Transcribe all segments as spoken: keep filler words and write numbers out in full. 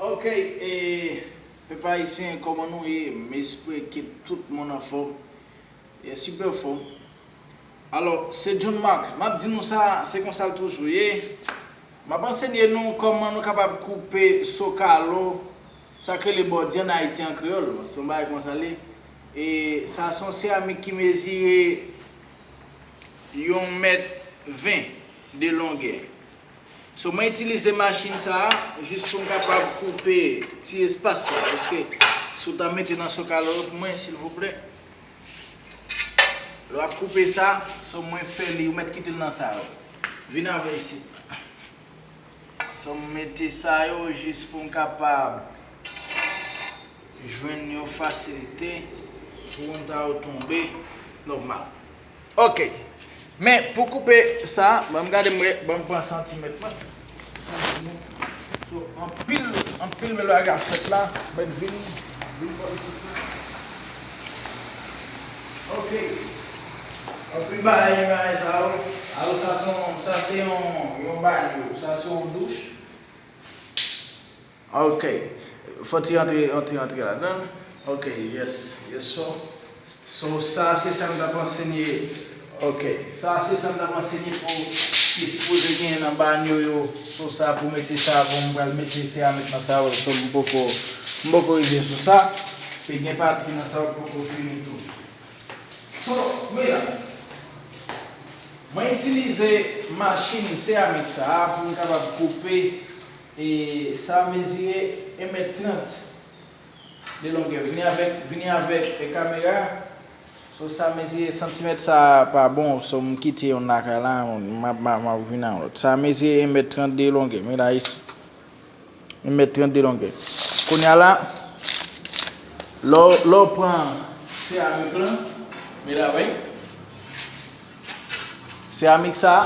Ok, e, pèp ayisyen, kòman nou ye? M espere ke tout moun anfòm. E, sipè fòm. Alò, se John Mark. M ap di nou sa, se konsa l toujou ye. M ap ansenye nou kòman nou kapab koupe sokalo, sa k rele bòdye ann Ayiti an kreyòl. Se yon bagay konsa l ye. E sa se yon seramik ki mezire yon mèt ven de longè. So, mwen itilize machin sa a jis pou m kapab koupe ti espas sa, paske si w ta mete nan sokalo yo pou mwen, silvouplè. Lè w ap koupe sa, so mwen fè li, ou mèt kite l nan sa yo. Vin avè isit. So, m mete sa yo jis pou m kapab jwenn yon fasilite pou moun ta yo tonbe nòmal. Ok. Men, pou koupe sa, ban m gade m wè, ban m pran santimèt mwen. Santimèt. So, anpil, anpil bèl bagay ap fèt la. Mwen vin, vin bò isit la. Ok. Anpil bagay, bagay sa yo. Alò, sa se yon, sa se yon, yon banyo. Sa se yon douch. Ok. Fò ti rantre, yon ti rantre ladan. Ok, yes, yes, so. So, sa se sa m t ap ansenye. Ok. Sa se sa m t ap ansenye pou ki sipoze genyen nan banyo yo. So, sa pou mete sa, pou m pral mete seramik nan sa yo. So, m poko, m poko rive sou sa. Pe gen pati nan sa yo poko fini tou. So, men la. Mwen itilize machin seramik sa a pou m kapab koupe E sa mezire en mèt trant de longè. Vini avèk, vini avèk e kamera. So sa mezire santimèt sa pa bon. So m kite yon lakay la, m ap, m ap, m ap vin a yon lòt. Sa mezire en mèt trant de longè. Men la isit. En mèt trant de longè. Kounye a la, lè w, lè w pran seramik lan, men la, wi. Seramik sa,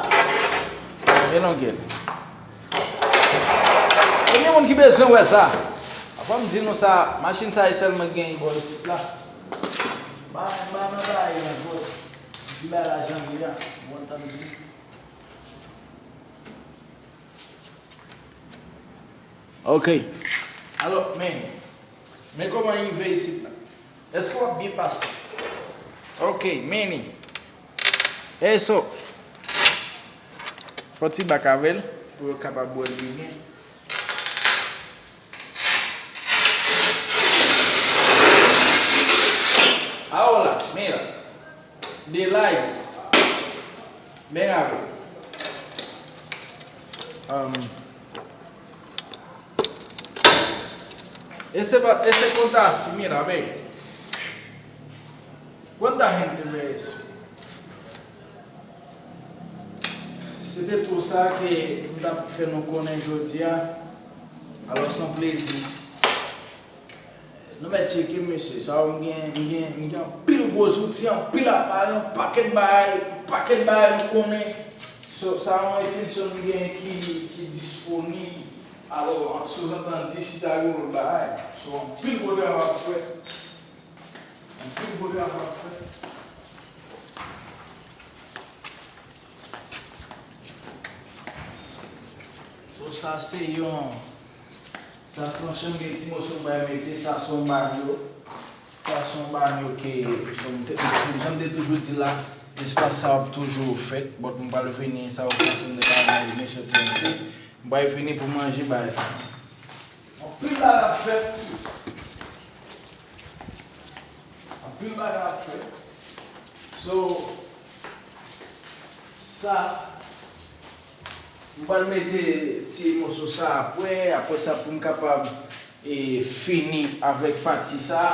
e longè l. Konbyen moun ki bezwen wè sa? Fò m di nou sa, machin sa e sèlman gen bò isit la. Ba, ba nan bay nan bò. Di bay la jan li a. Ou konn sa m di? Ok. Alò, men, men kòman l rive isit la. Èske w ap byen pase? Ok, men li. E so. Fò ti bak avè l pou yo kapab wè l byen. Awo la, men la. De lay. Men avè l. Um, Ese pa, ese konta si mi la, men. Cuánta gente ve eso? Se te tou sa ke m t ap fè nou konnen jodi a. Alò, se yon plezi. Nou mèt tcheke, mesye. Sa yo, m gen, m gen, m gen anpil gwo zouti, anpil aparèy, yon pakèt bagay, yon pakèt bagay m konnen. So, sa yon etansèl m gen ki, ki disponib. Alò, ant swasanndiz isit a yon lòt bagay. So, anpil gwo travay ap fèt. Anpil gwo travay ap fèt. So, sa se yon, sa se yon chanm gen ti moso m bay mete, sa se yon banyo. Sa se yon banyo ke, so, m te, jan m te toujou di la, espas sa ap toujou fèt, but m pral vini, sa yo fason de travay, mesye T N T. M pral vini pou manje bagay sa. Anpil bagay ap fèt. Anpil bagay ap fèt. So, sa, m pral mete ti moso sa apre, apre sa pou m kapab, e, fini avèk pati sa.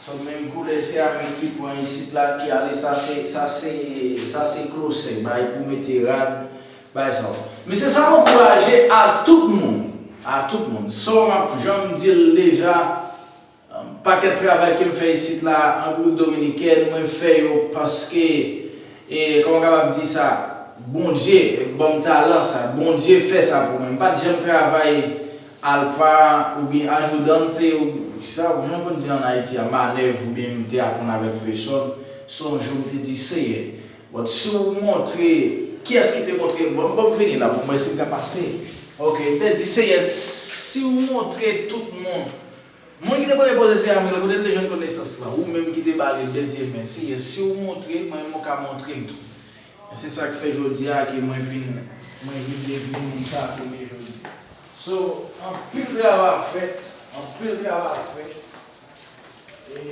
So, menm koulè seramik ki pran isit la, ki ale, sa se, sa se, sa se klosè, bay pou mete rad, bay sa yo. Men se sa m ankouraje a tout moun, a tout moun. So, m ap, jan m di l deja, Pakèt travay ke m fè isit la, an Repiblik Dominikèn, mwen fè yo paske, e, kòman m kapab di sa, Bondye ban m talan sa, Bondye fè sa pou mwen. M pa t janm travay alpa oubyen ajoudante, ou sa, jan yo konn di ann Ayiti a, manèv oubyen m te aprann avèk pèsòn. Se yon jou m te di, Seyè, But si w montre, kiyès ki te montre, bon, bon, vini la pou mwen si m ka pase. Ok, m te di, Seyè, si Si w montre tout moun, moun ki te premye poze se Amil, kote l te jwenn konesans lan? Ou menm ki te ba li l de dye men. Si, si w montre, mwen menm mwen ka montre l tou. E se sa k fè jodi a ke mwen vin, mwen vin devni moun sa ke m ye jodi. So, anpil travay ap fèt, anpil travay ap fèt. E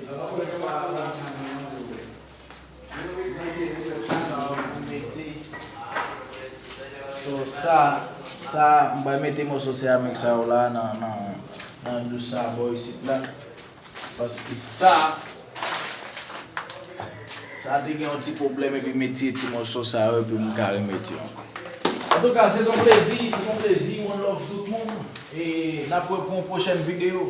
nan pwen sa a la, mwen mete ti mòso sa yo pou mete. So, sa, sa, m pral mete mòso seramik sa yo la nan, nan, nan dous sa bò isit la. Paske sa, sa te gen yon ti pwoblèm epi m retire ti mòso sa yo epi m ka remete yo ankò. Antouka, se yon plezi, se yon plezi, one love tout moun. E n ap wè pou yon pwochèn videyo.